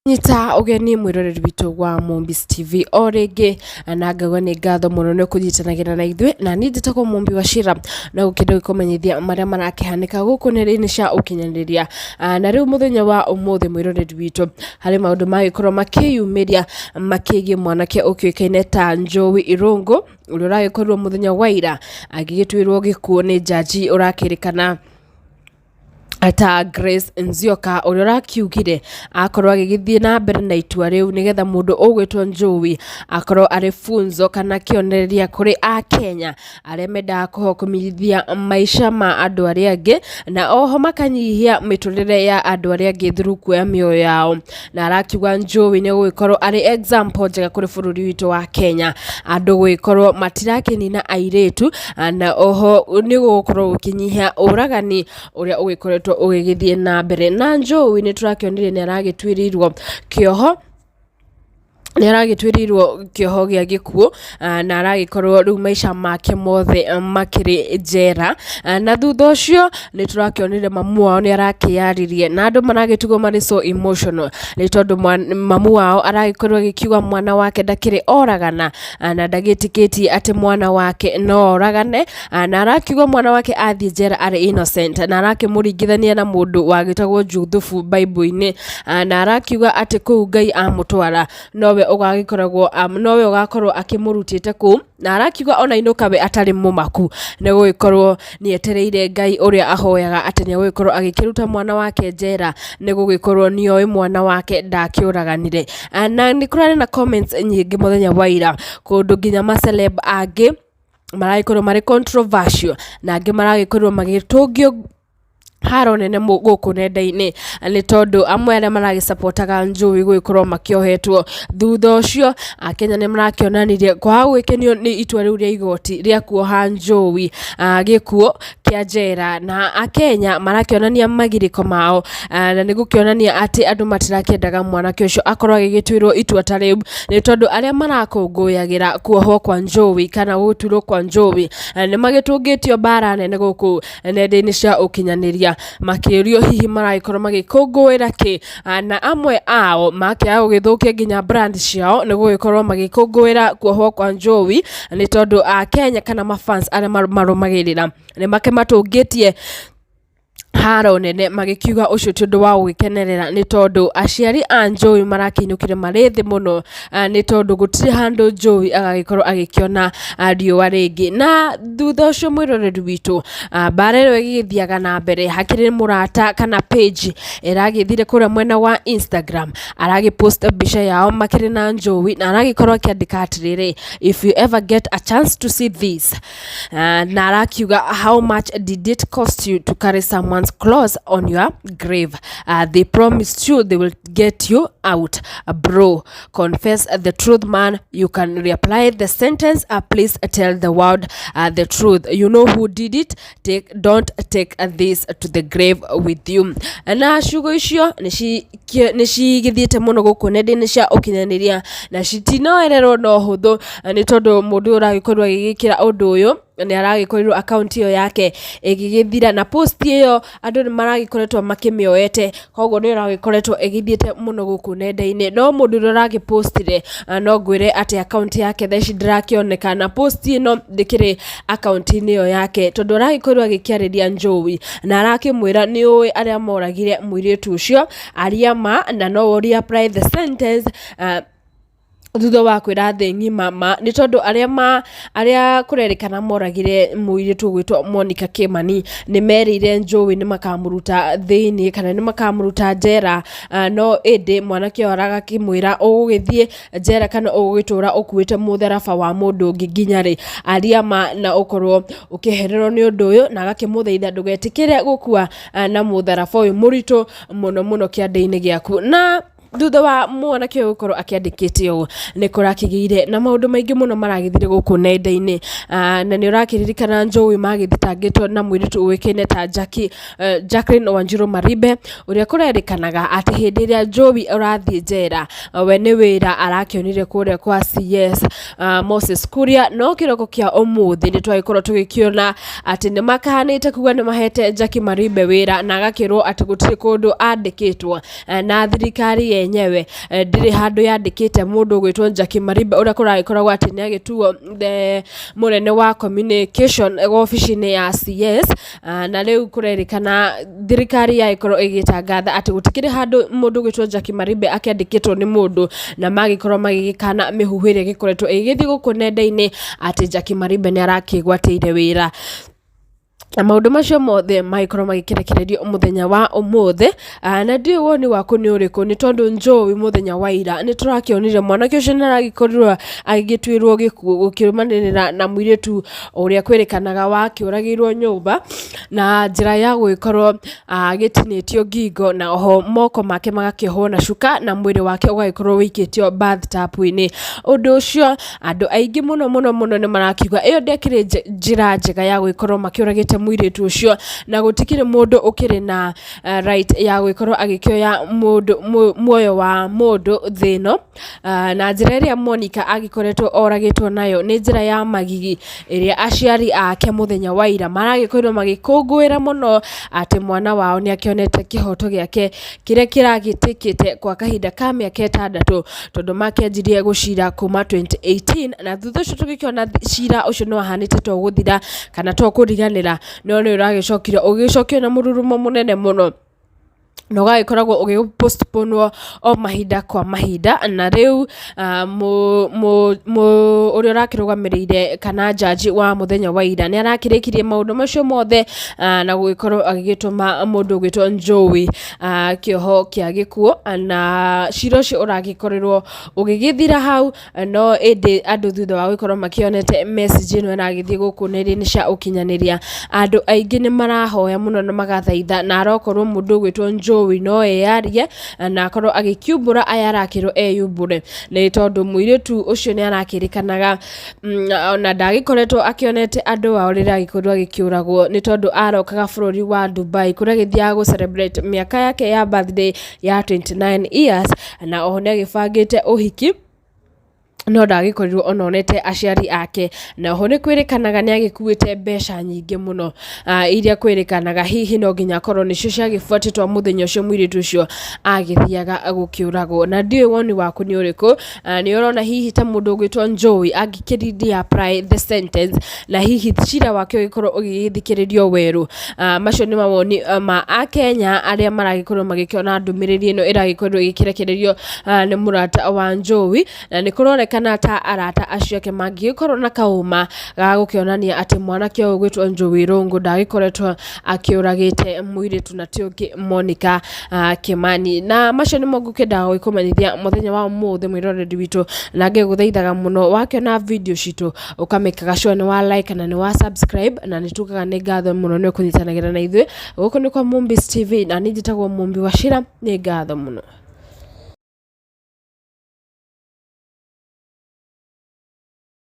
Nyita ũgeni mwĩroreri witũ wa Mombis TV o rĩngĩ, na ngauga nĩ ngatho mũno nĩ kũnyitanagĩra na ithuĩ. Na niĩ njĩtagwo Mumbi wa Shira, na gũkĩenda gũkũmenyithia marĩa marakĩhanĩka gũkũ nenda-inĩ cia ũkinyanĩria. Na rĩu mũthenya wa ũmũthĩ, mwĩroreri witũ, harĩ maũndũ magĩkorwo makĩyumĩria makĩgiĩ mwanake ũkĩũĩkaine ta Joey Irũngũ, ũrĩa ũragĩkorirwo mũthenya wa ira agĩgĩtuĩrwo gĩkuũ nĩ njanji ũrakĩrĩkana ta Grace Nzioka, ũrĩa ũrakiugire akorwo agĩgĩthiĩ na mbere na itua rĩu nĩgetha mũndũ ũgwĩtwo Joey akorwo arĩ funzo kana kĩonereria kũrĩ Akenya arĩa mendaga kũhokomithia maica ma andũ arĩa angĩ, na oho makanyihia mĩtũrĩre ya andũ arĩa angĩ through kuoya mĩoyo yao. Na arakiuga Joey nĩ gũgĩkorwo arĩ example njega kũrĩ bũrũri witũ wa Kenya, andũ gũgĩkorwo matirakĩnina airĩtu, na oho nĩ gũgũkorwo gũkĩnyihia ũragani ũrĩa ũgĩkoretwo ũgĩgĩthiĩ na mbere. Na Joey nĩ tũrakĩonire nĩ aragĩtuĩrĩirwo kĩoho, nĩ aragĩtuĩrĩirwo kĩoho gĩa gĩkuũ, na aragĩkorwo rĩu maica make mothe makĩrĩ njera. Na thutha ũcio nĩ tũrakĩonire mamu wao nĩ arakĩyaririe, na andũ maragĩtigwo marĩ so emotional nĩ tondũ mamu wao aragĩkorwo agĩkiuga mwana wake ndakĩrĩ oragana, na ndagĩtĩkĩtie atĩ mwana wake no oragane, na arakiuga mwana wake athiĩ njera arĩ innocent, na arakĩmũringithania na mũndũ wagĩtagwo Juthubu Bible-inĩ, na arakiuga atĩ kũu Ngai amũtwara nowe ũgagĩkoragwo, nowe ũgakorwo akĩmũrutĩte kũu. Na arakiuga ona inũka we atarĩ mũmaku nĩ gũgĩkorwo nĩ etereire Ngai ũrĩa ahoyaga atĩ nĩ egũgĩkorwo agĩkĩruta mwana wake njera, nĩ gũgĩkorwo nĩ oĩ mwana wake ndakĩũraganire. Na nĩ kũrarĩ na comments nyingĩ mũthenya wa ira, kũndũ nginya ma celeb angĩ maragĩkorwo marĩ controversial, na angĩ maragĩkorwo magĩtũngio haro nene gũkũ nenda-inĩ, nĩ tondũ amwe arĩa maragĩcapotaga Joey gũgĩkorwo makĩohetwo. Thutha ũcio Akenya nĩ marakĩonanirie kwaga gwĩkenio nĩ itua rĩu rĩa igoti rĩa kuoha Joey gĩkuũ kĩa njera, na Akenya marakĩonania magirĩko mao, na nĩ gũkĩonania atĩ andũ matirakĩendaga mwanake ũcio akorwo agĩgĩtuĩrwo itua ta rĩu, nĩ tondũ arĩa marakũngũyagĩra kuohwo kwa Joey kana gũtuĩrwo kwa Joey nĩ magĩtũngĩtio mbara nene gũkũ nenda-inĩ cia ũkinyanĩria, makĩũrio hihi maragĩkorwo magĩkũngũĩra kĩ, na amwe ao makĩaga gũgĩthũkia nginya brand ciao nĩ gũgĩkorwo magĩkũngũĩra kuohwo kwa Joey, nĩ tondũ Akenya kana mafans arĩa marũmagĩrĩra nĩ makĩmatũngĩtie haro nene, magĩkiuga ũcio ti ũndũ wa gũgĩkenerera, nĩ tondũ aciari a Joey marakĩinũkire marĩ thĩ mũno, nĩ tondũ gũtirĩ handũ Joey agagĩkorwo agĩkĩona riũa rĩngĩ. Na thutha ũcio, mwĩroreri witũ, mbara ĩyo ĩgĩgĩthiaga na mbere, hakĩrĩ mũrata kana page ĩragĩthire kũrĩa mwena wa Instagram, aragĩpost mbica yao makĩrĩ na Joey, na aragĩkorwo akĩandĩka atĩrĩrĩ, "If you ever get a chance to see this," na arakiuga, "How much did it cost you to carry someone's clothes on your grave? They promised you they will get you out. Bro, confess the truth, man. You can reapply the sentence. Please tell the world the truth. You know who did it. Take, don't take this to the grave with you." Na ciugo icio nĩ cigĩthiĩte mũno gũkũ nenda-inĩ cia ũkinyanĩria, na citinoererwo no hũthũ, nĩ tondũ mũndũ ũyũ ũragĩkorirwo agĩgĩkĩra ũndũ ũyũ nĩ aragĩkorirwo akaunti ĩyo yake ĩgĩgĩthira, na post ĩyo andũ nĩ maragĩkoretwo makĩmĩoete, koguo nĩ ĩragĩkoretwo ĩgĩthiĩte mũno gũkũ nenda-inĩ. No mũndũ ũrĩa ũragĩpostire, no ngwĩre atĩ akaunti yake thaa ici ndĩrakĩoneka, na post ĩno ndĩkĩrĩ akaunti-inĩ ĩyo yake, tondũ aragĩkorirwo agĩkĩarĩria Joey na arakĩmwĩra, nĩ ũĩ arĩa moragire mũirĩtu ũcio, aria ma na no reapply the sentence, thutha wa kwĩra thĩ ng'ima ma, nĩ tondũ arĩa ma arĩa kũrerĩkana moragire mũirĩtu ũgwĩtwo Monica Kimani nĩ merĩire Joey nĩ makamũruta thĩinĩ kana nĩ makamũruta njera, no ĩndĩ mwanake ũyũ aragakĩmwĩra, ũgũgĩthiĩ njera kana ũgũgĩtũra ũkuĩte mũtharaba wa mũndũ ũngĩ nginya rĩ? Aria ma na ũkorwo ũkĩhererwo nĩ ũndũ ũyũ. Na agakĩmũthaitha, ndũgetĩkĩre gũkua na mũtharaba ũyũ mũritũ mũno mũno kĩande-inĩ gĩaku. Na thutha wa mwanake ũyũ gũkorwo akĩandĩkĩte ũũ, nĩ kũrakĩgĩire na maũndũ maingĩ mũno maragĩthire gũkũ nenda-inĩ. Na nĩ ũrakĩririkana Joey magĩthitangĩtwo na mũirĩtu ũĩkaine ta Jackie, Jacqueline Wanjiru Maribe, ũrĩa kũrerĩkanaga atĩ hĩndĩ ĩrĩa Joey ũrathiĩ njera, we nĩ wĩra arakĩonire kũrĩa kwa CS Moses Kuria. No kĩroko kĩa ũmũthĩ nĩ twagĩkorwo tũgĩkĩona atĩ nĩ makahanĩte kuga nĩ mahete Jackie Maribe wĩra, na agakĩrwo atĩ gũtirĩ kũndũ andĩkĩtwo na thirikari. yenyewe ndĩrĩ handũ yandĩkĩte mũndũ ũgwĩtwo Jackie Maribe ũrĩa kũragĩkoragwo atĩ nĩ agĩtuo the mũnene wa communication wabici-inĩ ya CS. Na rĩu kũrerĩkana thirikari yagĩkorwo ĩgĩtangatha atĩ gũtikĩrĩ handũ mũndũ ũgwĩtwo Jackie Maribe akĩandĩkĩtwo nĩ mũndũ, na magĩkorwo magĩgĩkana mĩhuhu ĩrĩa ĩgĩkoretwo ĩgĩgĩthiĩ gũkũ nenda-inĩ atĩ Jackie Maribe nĩ arakĩgwatĩire wĩra. Na maũndũ macio mothe magĩkorwo magĩkĩrekererio mũthenya wa ũmũthĩ. Na ndiũĩ woni waku nĩ ũrĩkũ, nĩ tondũ Njowi mũthenya wa ira nĩ tũrakĩonire mwanake ũcio nĩ aragĩkorirwo agĩgĩtuĩrwo gĩkuũ gũkĩrũmanĩrĩra na mũirĩtu ũrĩa kwĩrĩkanaga wakĩũragĩirwo nyũmba na njĩra ya gũgĩkorwo agĩtinĩtio ngingo na oho moko make magakĩohwo na cuka na mwĩrĩ wake ũgagĩkorwo wĩikĩtio bathtub-inĩ. Ũndũ ũcio andũ aingĩ mũno mũno mũno nĩ marakiuga ĩyo ndĩakĩrĩ njĩra njega ya gũgĩkorwo makĩũragĩte mũirĩtu ũcio, na gũtikĩrĩ mũndũ ũkĩrĩ na right ya gũgĩkorwo agĩkĩoya mũndũ muoyo wa mũndũ thĩ ĩno. Na njĩra ĩrĩa Monica agĩkoretwo oragĩtwo nayo nĩ njĩra ya magigi ĩrĩa aciari ake mũthenya wa ira maragĩkorirwo magĩkũngũĩra mũno atĩ mwana wao nĩ akĩonete kĩhoto gĩake kĩrĩa kĩragĩtĩkĩte kwa kahinda ka mĩaka 6, tondũ makĩanjirie gũcira kuma 2018, na thutha ũcio tũgĩkĩona cira ũcio nĩ wahanĩte to gũthira kana to kũriganĩra, no nĩ ũragĩcokire ũgĩcokio na mũrurumo mũnene mũno na ũgagĩkoragwo ũgĩ postpone o mahinda kwa mahinda. Na rĩu ũrĩa ũrakĩrũgamĩrĩire kana jaji wa mũthenya wa ira nĩ arakĩrĩkirie maũndũ macio mothe na gũgĩkorwo agĩgĩtũma mũndũ ũgwĩtwo Njowi kĩoho kĩa gĩkuũ, na cira ũcio ũragĩkorirwo ũgĩgĩthira hau. No ĩndĩ andũ thutha wa gũkorwo makĩonete message ĩno ĩragĩthiĩ gũkũ nenda-inĩ cia ũkinyanĩria, andũ aingĩ nĩ marahoya mũno na magathaitha na arokorwo mũndũ ũgwĩtwo Njowi no eyarie na akorwo agĩkiumbũra aya arakĩrwo eyumbũre, nĩ tondũ mũirĩtu ũcio nĩ arakĩrĩkanaga ona ndagĩkoretwo akĩonete andũ ao rĩrĩa agĩkorirwo agĩkĩũragwo, nĩ tondũ arokaga bũrũri wa Dubai kũrĩa agĩthiaga gũ celebrate mĩaka yake ya birthday ya 29 years, na oho nĩ agĩbangĩte ũhiki no ndagĩkorirwo ona onete aciari ake. Na oho nĩ kwĩrĩkanaga nĩ agĩkuĩte mbeca nyingĩ mũno, iria kwĩrĩkanaga hihi no nginya akorwo nĩcio ciagĩbuatĩtwo mũthenya ũcio mũirĩtu ũcio agĩthiaga gũkĩũragwo. Na ndiũĩ woni waku nĩ ũrĩkũ, nĩ ũrona hihi ta mũndũ ũgwĩtwo Njowi angĩkĩrindi apply the sentence na hihi cira wake ũgĩkorwo ũgĩgĩthikĩrĩrio werũ? Macio nĩ mawoni ma Akenya arĩa maragĩkorwo magĩkĩona ndũmĩrĩri ĩno ĩragĩkorirwo ĩgĩkĩrekererio nĩ mũrata wa Njowi, na nĩ kũronekana ta arata acio ake mangĩgĩkorwo na kaũma ga gũkĩonania atĩ mwanake ũyũ ũgwĩtwo Njowi Irũngũ ndagĩkoretwo akĩũragĩte mũirĩtu na ti ũngĩ Monica Kimani. Na macio nĩmo ngũkĩendaga gũkũmenyithia mũthenya wa ũmũthĩ, mwĩroreri witũ, na ngĩgũthaithaga mũno wakĩona video citũ ũkamĩkaga sure nĩ wa like na nĩ wa subscribe, na nĩ tugaga nĩ ngatho mũno nĩ kũnyitanagĩra na ithuĩ. Gũkũ nĩ kwa Mombis TV na niĩ njĩtagwo Mumbi wa Shira, nĩ ngatho mũno.